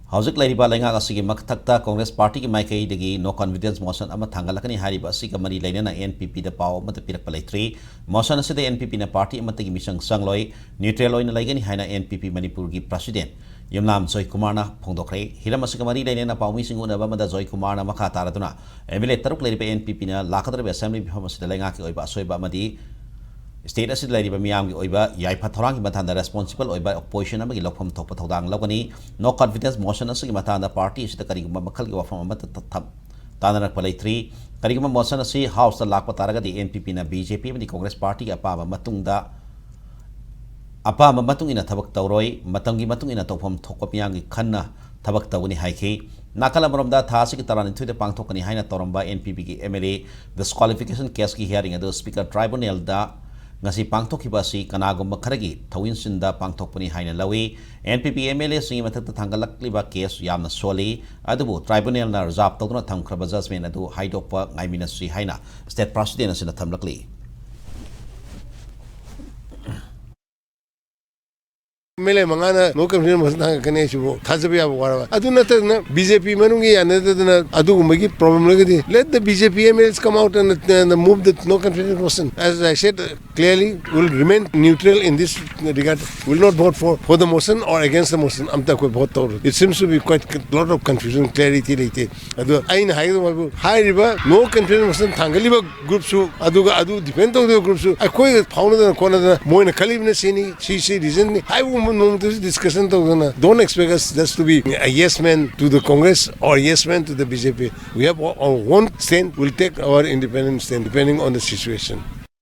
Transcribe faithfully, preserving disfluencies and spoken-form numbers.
ꯍꯧꯖꯤꯛ ꯂꯩꯔꯤꯕ ꯂꯩꯉꯥꯛ ꯑꯁꯤꯒꯤ ꯃꯊꯛꯇ Congress party ꯒꯤ ꯃꯥꯏꯀꯩꯗꯒꯤ no confidence motion ꯑꯃ ꯊꯥꯡꯒꯠꯂꯛꯀꯅꯤ ꯍꯥꯏꯔꯤꯕ ꯑꯁꯤꯒ ꯃꯔꯤ ꯂꯩꯅꯅ N P P ꯗ ꯄꯥꯎ ꯑꯃꯠꯇ ꯄꯤꯔꯛꯄ ꯂꯩꯇ꯭ꯔꯤ꯫ Motion ꯑꯁꯤꯗ N P P ꯅ party ꯑꯃꯠꯇꯒꯤ ꯃꯤꯆꯪ ꯆꯪꯂꯣꯏ, neutral ꯑꯣꯏꯅ ꯂꯩꯒꯅꯤ ꯍꯥꯏꯅ N P P ꯃꯅꯤꯄꯨꯔꯒꯤ president ꯌꯨꯝꯅꯥꯝ ꯖꯣꯏꯀꯨꯃꯥꯔꯅ ꯐꯣꯡꯗꯣꯛꯈ꯭ꯔꯦ꯫ ꯍꯤꯔꯝ ꯑꯁꯤꯒ ꯃꯔꯤ ꯂꯩꯅꯅ ꯄꯥꯎꯃꯤꯁꯤꯡ ꯎꯅꯕ ꯑꯃꯗ ꯖꯣꯏꯀꯨꯃꯥꯔꯅ ꯃꯈꯥ ꯇꯥꯔꯗꯨꯅ M L A ꯇꯔꯨꯛ ꯂꯩꯔꯤꯕ N P P ꯅ ꯂꯥꯛꯀꯗꯧꯔꯤꯕ assembly ꯃꯤꯐꯝ ꯑꯁꯤꯗ ꯂꯩꯉꯥꯛꯀꯤ ꯑꯣꯏꯕ ꯑꯁꯣꯏꯕ ꯑꯃꯗꯤ state ꯑꯁꯤꯗ ꯂꯩꯔꯤꯕ ꯃꯤꯌꯥꯝꯒꯤ ꯑꯣꯏꯕ ꯌꯥꯏꯐ ꯊꯧꯔꯥꯡꯒꯤ ꯃꯇꯥꯡꯗ responsible ꯑꯣꯏꯕ opposition ꯑꯃꯒꯤ ꯂꯧꯐꯝ ꯊꯣꯛꯄ ꯊꯧꯗꯥꯡ ꯂꯧꯒꯅꯤ꯫ No confidence motion ꯑꯁꯤꯒꯤ ꯃꯇꯥꯡꯗ party ꯑꯁꯤꯗ ꯀꯔꯤꯒꯨꯝꯕ ꯃꯈꯜꯒꯤ ꯋꯥꯐꯝ ꯑꯃꯠꯇ ꯊ-, ꯊꯝ-, ꯇꯥꯅꯔꯛꯄ ꯂꯩꯇ꯭ꯔꯤ꯫ ꯀꯔꯤꯒꯨꯝꯕ motion ꯑꯁꯤ House ꯇ ꯂꯥꯛꯄ ꯇꯥꯔꯒꯗꯤ N P P ꯅ B J P ꯑꯃꯗꯤ Congress party ꯒꯤ ꯑꯄꯥꯝꯕ ꯃꯇꯨꯡꯗ, ꯑꯄꯥꯝꯕ ꯃꯇꯨꯡ ꯏꯟꯅ ꯊꯕꯛ ꯇꯧꯔꯣꯏ, ꯃꯇꯝꯒꯤ ꯃꯇꯨꯡ ꯏꯟꯅ ꯇꯧꯐꯝ ꯊꯣꯛꯄ ꯃꯤꯌꯥꯝꯒꯤ ꯈꯟꯅ ꯊꯕꯛ ꯇꯧꯒꯅꯤ ꯍꯥꯏꯈꯤ꯫ ꯅꯥꯀꯜ ꯑꯃꯔꯣꯝꯗ ꯊꯥ ꯑꯁꯤꯒꯤ ꯇꯔꯥꯅꯤꯊꯣꯏꯗ ꯄꯥꯡꯊꯣꯛꯀꯅꯤ ꯍꯥꯏꯅ ꯇꯧꯔꯝꯕ N P P ꯒꯤ M L A disqualification case ꯀꯤ hearing ꯑꯗꯨ Speaker Tribunal ꯗ ꯉꯁꯤ ꯄꯥꯡꯊꯣꯛꯈꯤꯕ ꯑꯁꯤ ꯀꯅꯥꯒꯨꯝꯕ ꯈꯔꯒꯤ ꯊꯧꯏꯟꯁꯤꯟꯗ ꯄꯥꯡꯊꯣꯛꯄꯅꯤ ꯍꯥꯏꯅ ꯂꯧꯏ꯫ N P P M L A ꯁꯤꯡꯒꯤ ꯃꯊꯛꯇ ꯊꯥꯡꯒꯠꯂꯛꯂꯤꯕ case ꯌꯥꯝꯅ ꯁꯣꯜꯂꯤ, ꯑꯗꯨꯕꯨ tribunal ꯅ reserve ꯇꯧꯗꯨꯅ ꯊꯝꯈ꯭ꯔꯕ judgment ꯑꯗꯨ ꯍꯥꯏꯗꯣꯛꯄ ꯉꯥꯏꯃꯤꯟꯅꯁꯤ ꯍꯥꯏꯅ state president ꯑꯁꯤꯅ ꯊꯝꯂꯛꯂꯤ꯫ M L A ꯃꯉꯥꯅ no confidence motion ꯊꯥꯡꯒꯠꯀꯅꯤ ꯍꯥꯏꯁꯤꯕꯨ ꯊꯥꯖꯕ ꯌꯥꯕ ꯋꯥꯔꯕ? ꯑꯗꯨ ꯅꯠꯇꯗꯅ B J P ꯃꯅꯨꯡꯒꯤ ꯌꯥꯅꯗꯗꯅ ꯑꯗꯨꯒꯨꯝꯕꯒꯤ problem ꯂꯩꯔꯒꯗꯤ, let the B J P M L As come out and, and move the no confidence motion. As I said clearly, will remain neutral in this regard. Will not vote for, for the motion or against the motion. ꯑꯝꯇ ꯑꯩꯈꯣꯏ vote ꯇꯧꯔꯣꯏ. It seems to be quite lot of confusion, clarity ꯂꯩꯇꯦ꯫ ꯑꯗꯣ ꯑꯩꯅ ꯍꯥꯏꯒꯗꯕ ꯍꯥꯏꯕꯨ, ꯍꯥꯏꯔꯤꯕ no confidence motion ꯊꯥꯡꯒꯠꯂꯤꯕ group ꯁꯨ, ꯑꯗꯨꯒ ꯑꯗꯨ defend ꯇꯧꯗꯕ group ꯁꯨ, ꯑꯩꯈꯣꯏꯒ ꯐꯥꯎꯅꯗꯅ ꯈꯣꯠꯅꯗꯅ ꯃꯣꯏꯅ ꯈꯜꯂꯤꯕꯅ ꯁꯤꯅꯤ, ꯁꯤ, ꯁꯤ reason ꯅꯤ ꯍꯥꯏꯕꯒꯨꯝꯕ ꯅꯣꯡꯃꯇꯁꯨ discussion ꯇꯧꯗꯅ, don't expect us just to be a yes man to the Congress or yes man to the B J P. We have our, our own stand, we'll take our independent stand depending on the situation.